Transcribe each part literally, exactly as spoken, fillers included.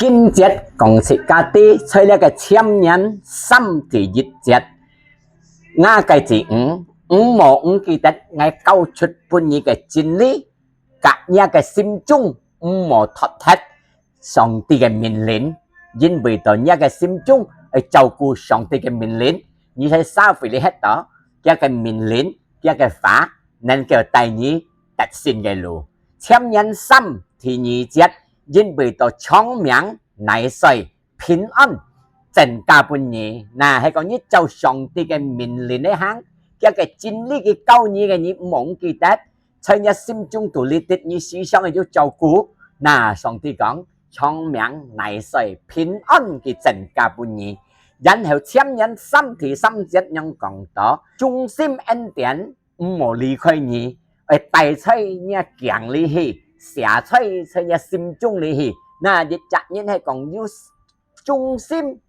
經節講自家知，在這个箴言三第一節，吾个子女，你莫毋記得𠊎教出分你个真理，甲若个心中毋好脫忒上帝个命令，因為到若个心中愛照顧上帝个命令，你在社會裡歇到，佢个命令，佢个話，能夠帶你得勝个路。箴言三第二節，因為到長命、奶水、平安增加分你。那係講你照上帝个命令來行，佢个真理佢教你个，你毋好毋記得，在你心中肚裡，你時常愛有照顧。那上帝講，長命、奶水、平安佢增加分你。然後箴言三第三節樣講到，忠心恩典毋好離開你，愛戴在若頸裡去，寫在在若心中裡去。那一隻人係講有忠心，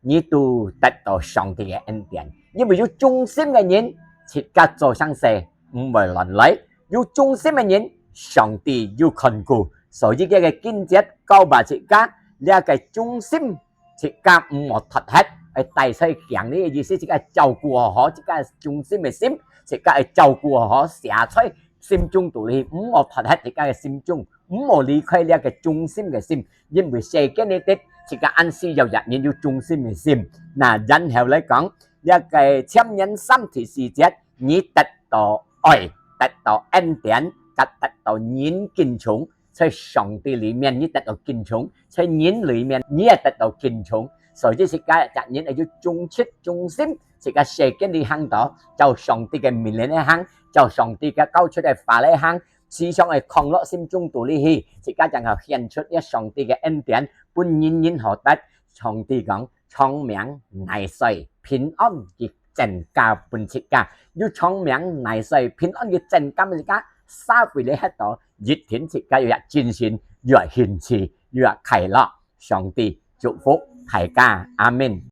你都得到上帝个恩典。因為有忠心个人，自家做成事毋會亂來；有忠心个人，上帝有看顧。所以這个經節教𠊎自家，這个忠心自家毋好脫忒，愛戴在頸裡个意思，自家照顧好好自家忠心个心，自家愛照顧好好，寫在心中肚裡，毋好脫忒自家个心中，毋好離開這个忠心个心。因為世間裡底，自家恁需要一人有忠心个心。那然後來講，這个箴言三第四節，你得到愛，得到恩典，甲得到人敬重。在上帝裡面，你得到敬重；在人裡面，你也得到敬重。所以自家一人愛有忠直、忠心，自家世間裡行到，照上帝个命令來行，照上帝个教出个話來行，時常愛囥落心中肚裡去，自家正好顯出這上帝个恩典，分人人好得。上帝講，長命、奶水、平安佢增加分自家。有長命、奶水、平安佢增加分自家，社會裡歇到，一定自家又有精神，又有興趣，又有快樂。上帝祝福大家，阿們。